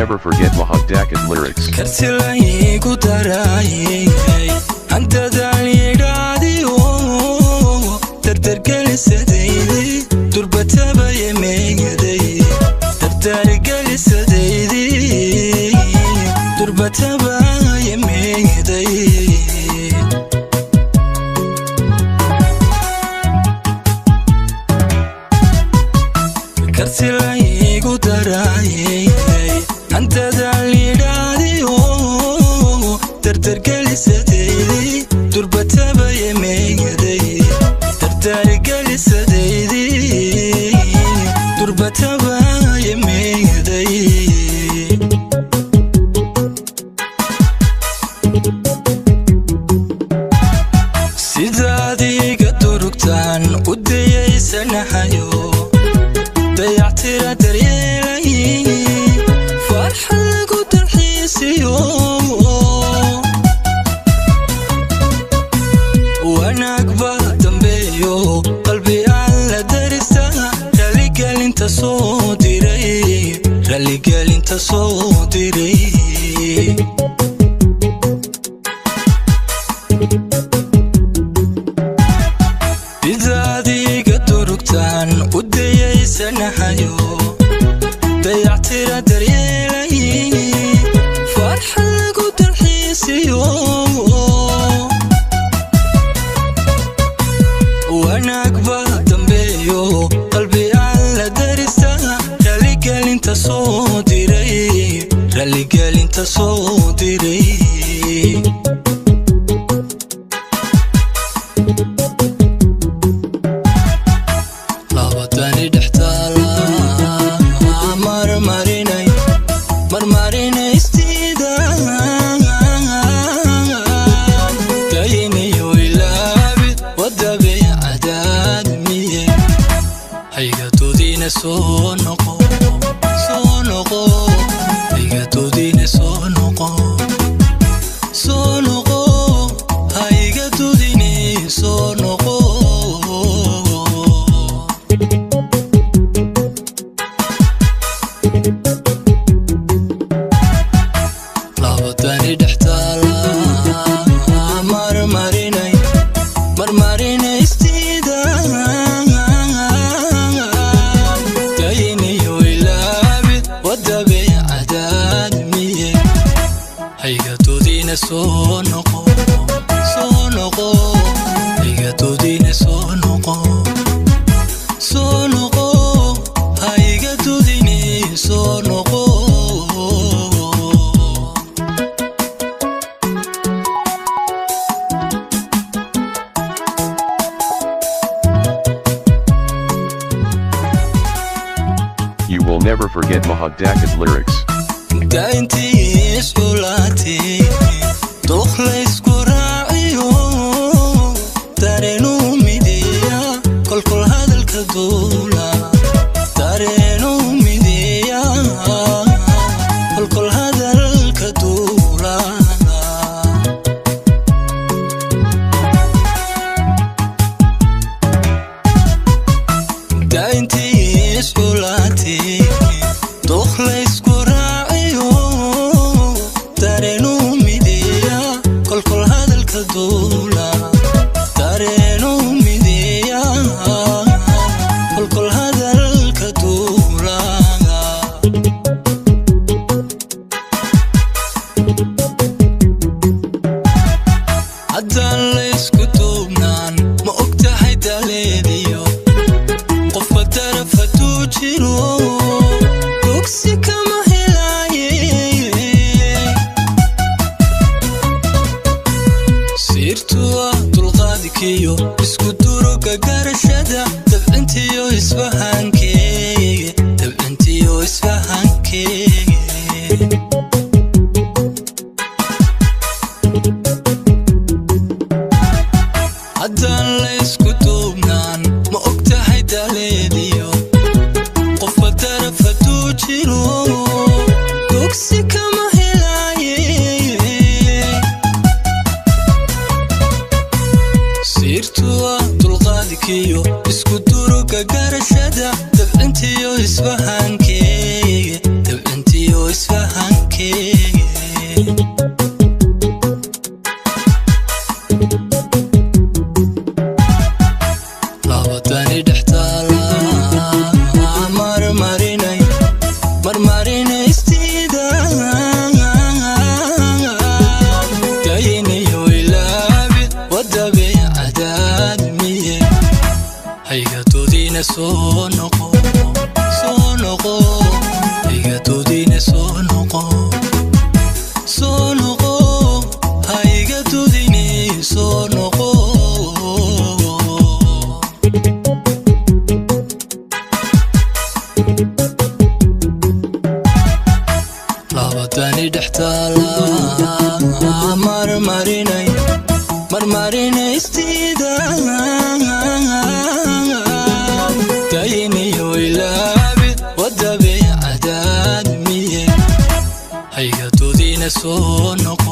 never forget Mahad Dakad lyrics. Karti laygu daraayay, handadaal yidhaadiyo, dardargelisadaydi durbatabaya meegaday, dardargelisadaydi durbatabaya meegaday. Karti laygu daraayay, handadaal yidhaadiyo, dardargelisadaydi durbatabaya meegaday, dardargelisadaydi durbatabaya meegaday. Sidaad iga durugtaan u dayaysanahayo, dayactira daryeelay, farxad lagu dalxiisiyo, wanaag baa dambeeyo, qalbi aan la darista, raligelinta soo diray, raligelinta soo diray. Sidaad iga durugtaan u dayaysanahayo, dayactira daryeelay, farxad lagu dalxiisiyo, wanaag baa dambeeyo, qalbi aan la darista, raligelinta soo diray, raligelinta soo diray. Labadani dhextaala marmarinay marmarinaystiida, dayniyo ilaabid wadabeecadaadmiye, haygadoodina soo noqo, soo noqo, haygadoodina soo noqo, soo noqo, haygadoodine soo noqo. Labadani dhextaala marmarinay marmarinaystiida, dayniyo ilaabid wadabeecadaadmiye, haygadoodina soo noqo, soo noqo, haygadoodina soo noqo, soo noqo, haygadoodine soo noqo. You will never forget Mahad Dakad lyrics. Daintii isxulaatay, duq laysku raaciyo, dareenuu mideeya, kolkol hadalka duula, dareenuu mideeya, kolkol hadalka duula. Daintii isxulaatay, duq laysku raaciyo, dareenuu mideeya, kolkol hadalka duula, dareenuu mideeya, kolkol hadalka duula. Haddaan laysku duubnaan, ma og tahay daleediyo, qofka daraf hadduu jiro, dugsi kama helaaye. Siirtuwa dulqaadkiyo, isku duruga garashada, dabcintiyo isfahankee, dabcintiyo isfahankee. Haddaan laysku duubnaan, ma og tahay daleediyo, qofka daraf hadduu jiro, dugsi kama helaaye. Siirtuwa dulqaadkiyo, isku duruga garashada, dabcintiyo isfahankee, dabcintiyo isfahankee. Fahankee. Labadani dhex taala marmarinay marmarinaystida dayniyo ilaabid wadabeecadaadmiye. Haygadoodina soo noqo, soo noqo, haygadoodina soo noqo, soo noqo, haygadoodine soo noqo. Labadani dhex taala marmarinay marmarinaystida dayniyo ilaabid wadabeecadaadmiye. Haygadoodina soo noqo.